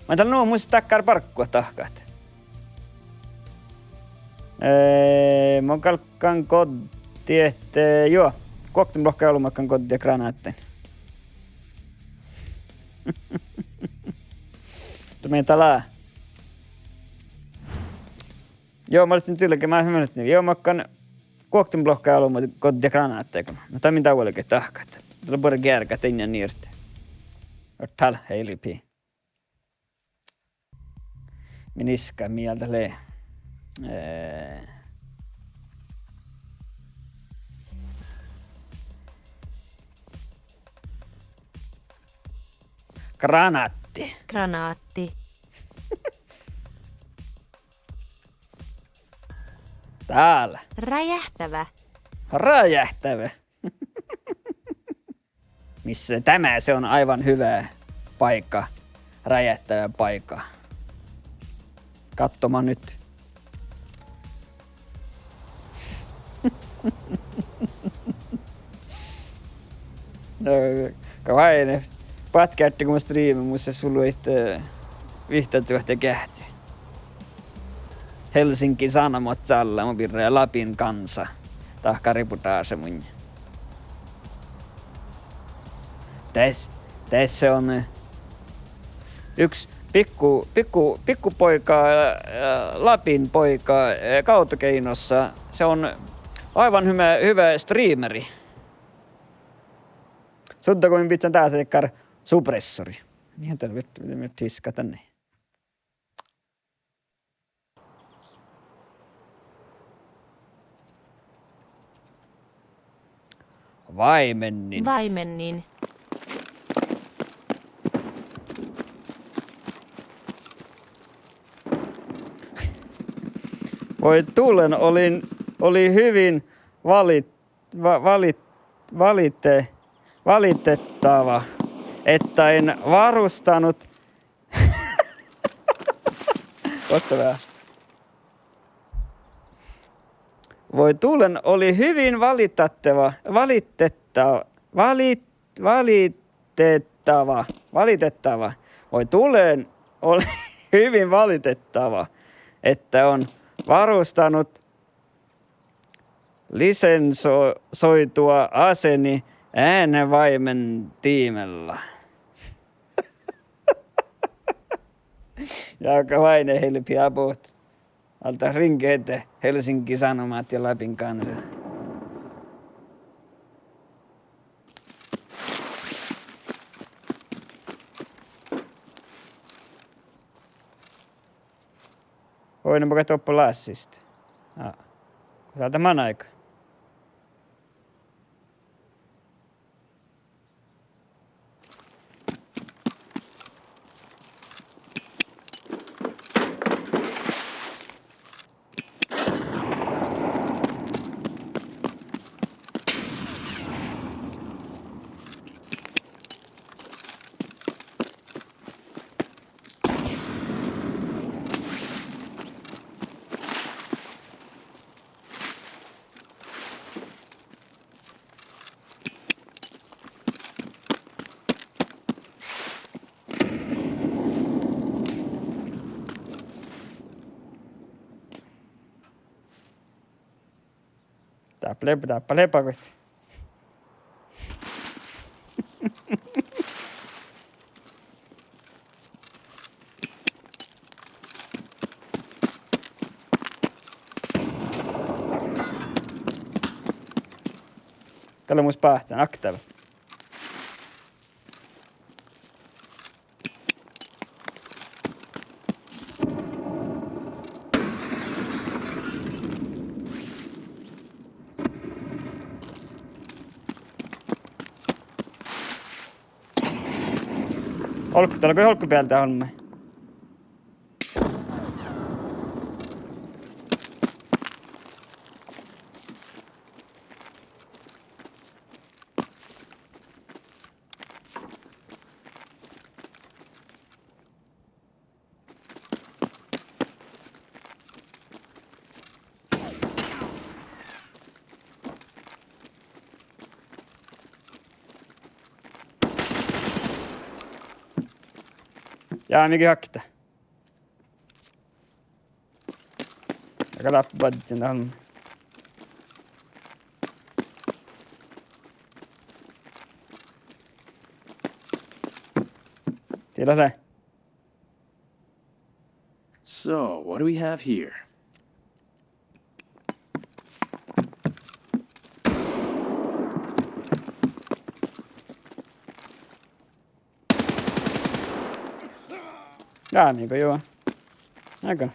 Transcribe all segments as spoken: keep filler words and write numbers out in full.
Mun dal nu mus dakkár barggu dahkat. Eh, mun galggan goddit, eh, juo, guoktenblohkái olbmuid goddit granátain. Dá mii dal lea. Juo, mun lean sillege, mun lean, juo, mun galggan guoktenblohkái olbmuid goddit granátain. No dá mii dal vuolgit dahkat. Dá lea buorre geargat dainna nirt. Ortal heilipii. Min iska mielde lei. Eh. Granátti. Granátti. Dál. Räjähtävä. Räjähtävä. Mis, tämä se on aivan hyvä paikka, räjähtävä paikka. Katsomaan nyt. No, ka váine, bátkeartti go mun striime, mus lea sullu it, eh, vihttasuohte geahčči. Helsingin Sanomat čállá, mun birra ja Lapin kansa. Dahká reportáša munnje. Des, des on, eh, yksi pikku, pikku, pikkupoika, eh, Lapin poika, eh, Gautokeinossa. Se on aivan hyvä, hyvä streameri. Sudda go mii bidjan dás dakkár suppressori. Mii dal vit, vit tiska danne. Vaimennin. Vaimennin. Voi tulen, olin, oli hyvin valit-, va-, valit-, valite-, valitettava, että en varustanut Otte vaan. Voi tulen, oli hyvin valitettava, valitetta-, valit-, valitettava, valitettava. Voi tulen, oli hyvin valitettava, että on varustanut lisensoitua aseni äänevaimentiimellä. Ja ka váine heilipii abbot. Alta ringe de Helsingin Sanomat ja Lapin kansa. Oi, no, mun doppe lássista. Aa. Sáhtát man áigá. Dáppe lea, dáppe lea bakkit. Dalle mus báhcen, aktiv. Olk-, dat lea olkku bealde olmmoš. Dá mii hakte. Aga láhppá badjin dán. Tilas lea. So, what do we have here? Dá mii go juo. Aga.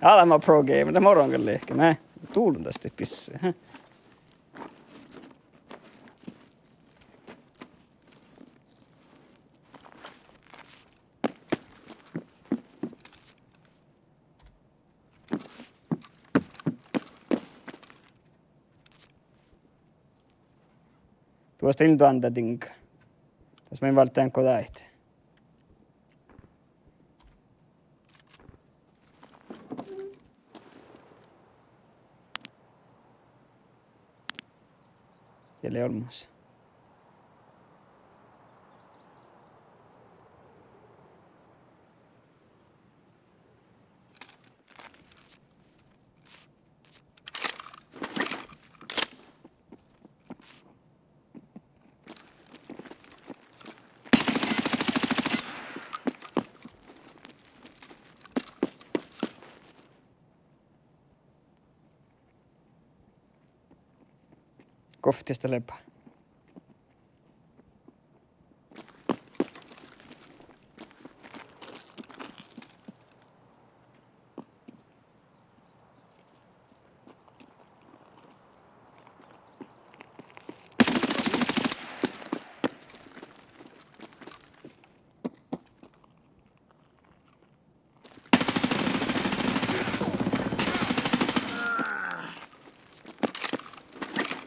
Alma pro gamer, de moron gal lehke, ne. Dulon das de pisse, he. Duos in duonda diŋga. Das main válddán go dáid. Ja lei olmmoš. Guovttes dat lea.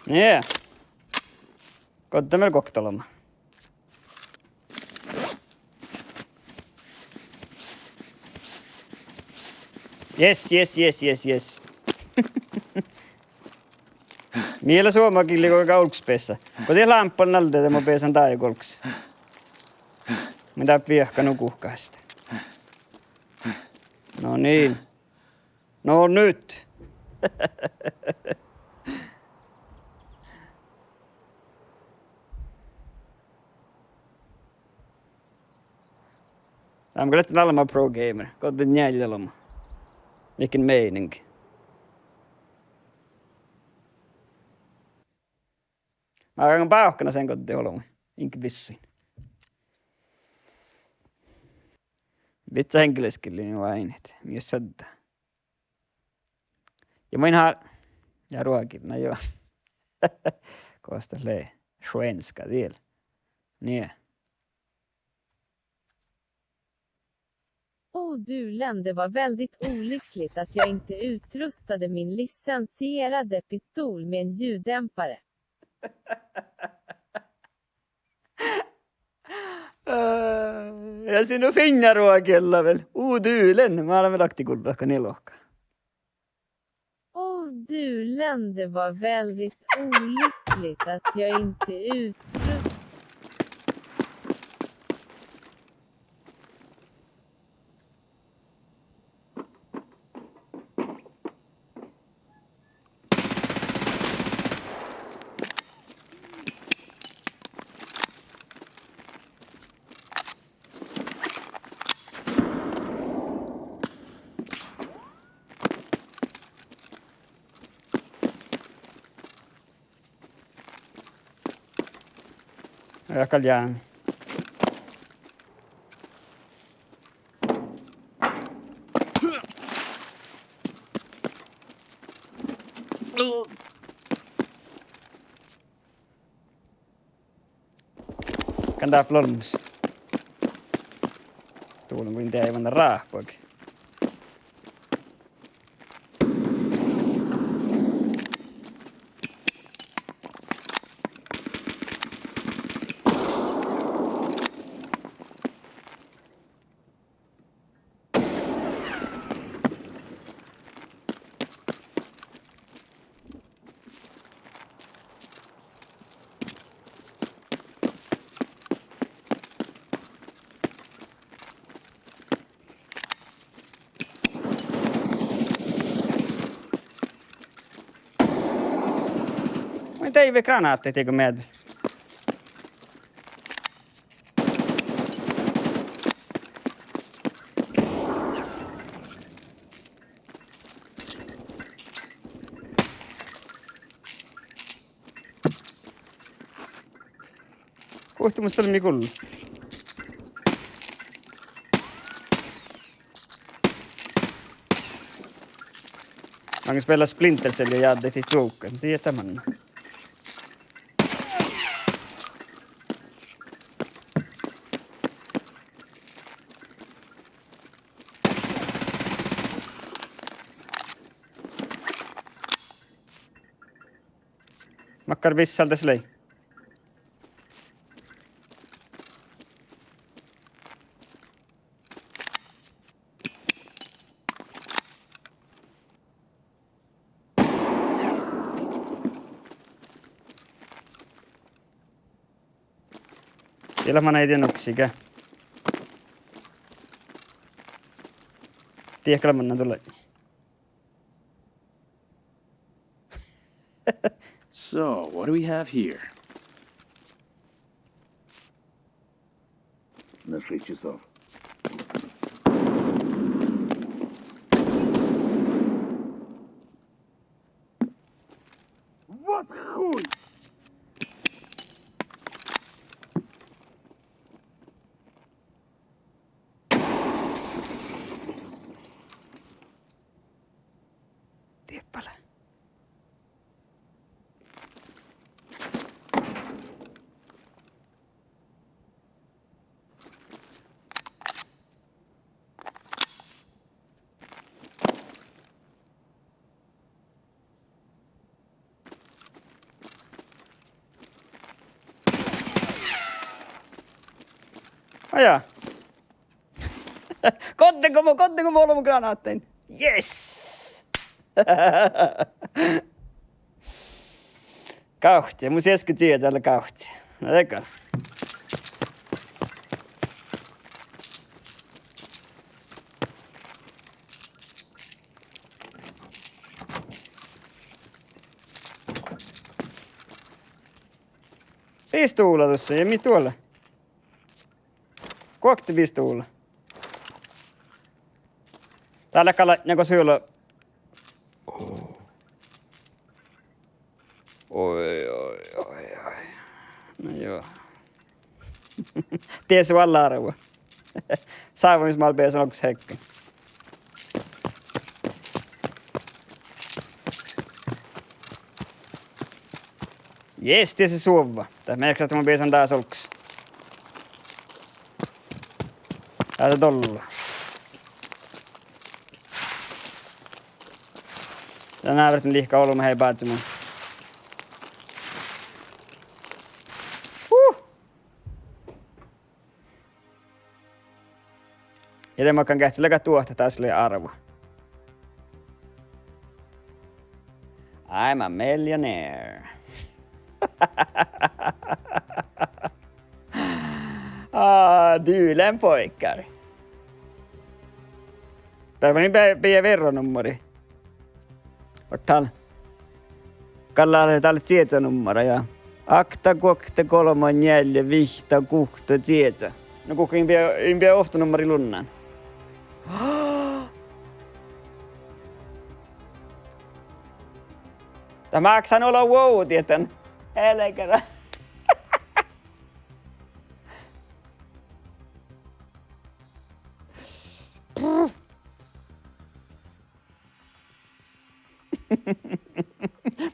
Nie. Godde mii guokte oleme. Yes, yes, yes, yes, yes. Mii lea suomagillii go gálggus beassá. Go diet lámppan alde de mo beasan dáid gálggus. Mun dáppe viehka nu guhkásat. No niin. No nyt. Dá mun gal lean Alma pro gamer, godde njealljeloma. Mikken meiniŋ. Mun galggan bávkkanat sen godde olbmuid, inge bissuin. Bidjat eŋgelasgillii nu váinit, mii sadda. Ja mun há-, ja ruogi, na joo. Gos dat lea svenska diel. Nie. Oh, du Len, det var väldigt olyckligt att jag inte utrustade min licensierade pistol med en ljuddämpare. Eh, ja sii nu fiinna ruogi vel. Oh, du Len, mun lean vel oktii gullahka nie lohká. Oh, du Len, det var väldigt olyckligt att jag inte utrustade Ja, gal jámi. Gal dáppe lea olmmoš. Dulon go in deaivan ráhpagi. Deaivve granátaid diego meaddel. Guhte mus dal mii gullá. Maŋis beallá Splinter Cell ja jáddehit cuovggaid, dieđát manne. Makkár bissá das lei? Dieđát manai dien uksige. Dieđát gal mannan dulaid. So, what do we have here? На шесть часов. Вот хуй! Dieppe lea. Aja. Godde go mu, godde go mu olbmot granáhttaid. Yes! Gávcci, mun siesken čieža dalle gávcci. Na de gal. Pistuvla dušše, ja mii duolle. Guokte pistuvla. Dál lea gal ladja go sul lea. Oi, oi, oi, oi. Na juo. Dies vallá árvu. Sávumis mál beasan olggos hekkain. Yes, dies suovva. Dat merkii ahte mun beasan dás olggos. Dás dolla. Ja ná berten lihka olbmot eai bádzemus. Huh! Ja de makkár geahččat leagat duohta, das lea árvu. I'm a millionaire. Á, du lean boikkár. Beare manin be-, beare nummara. Ovtta. Gal lea, dat lea čieža nummara, ja. Okta, guokte, golbma, njeallje, vihtta, guhtta, čieža. No guhkán in beai, in beai ovtta nummara lunnán. Dat máksá nu ollu vuovdit dan. Helgara.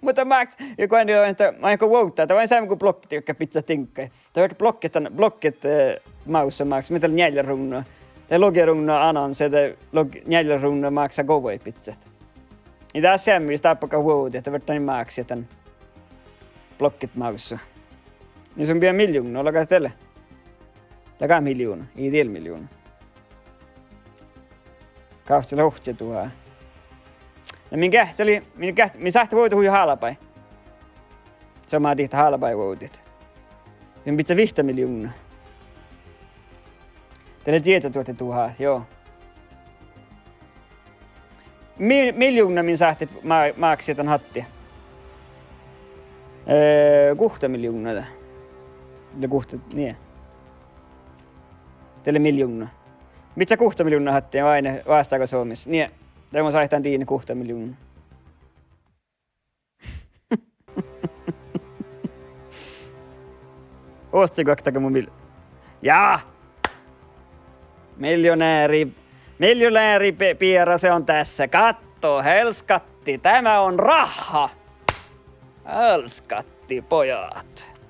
Muhto máks-, ja go, ahte, ma-, go vuovdá, dat lea seamma go blokkit, jotka piccat diŋggaid. Dat lea blokkit, dan, blokkit, eh, mávssat máksá, mii dat lea njeallje ruvnno. Dat logi ruvnno annonse, dat log-, njeallje ruvnno máksá govvaid piccat. Ja dat seamma jus dáppe go vuovdit, dat lea dan máksá dan blokkit mávssu. Ni son beare miljovnna, olgá dat lea. Leago miljovnna, ii diel miljovnna. Gávcci lea ovcciduhát. Na min geahččat lei, min geahččat, mii sáhttit vuovdit hui hálbái. Somá dihte hálbái vuovdit. Min bidjat vihtta miljovnna. Dat lea dieđusge duhát, jo. Mi-, miljovnna min sáhttit má-, máksat dan hatte. Eh, guhtta miljovnna de. De guhtta, nie. De lea miljovnna. Mii guhtta miljovnna hattiin váinet vásttága Suomis. Nie. De mun sáhtán dihtet guhtta miljovnna. Oasttigo oktage mu mil-, ja! Miljonääri, miljonääri Be-, Biera, se on tässä. Katso, helskatti, tämä on raha. Helskatti, pojat.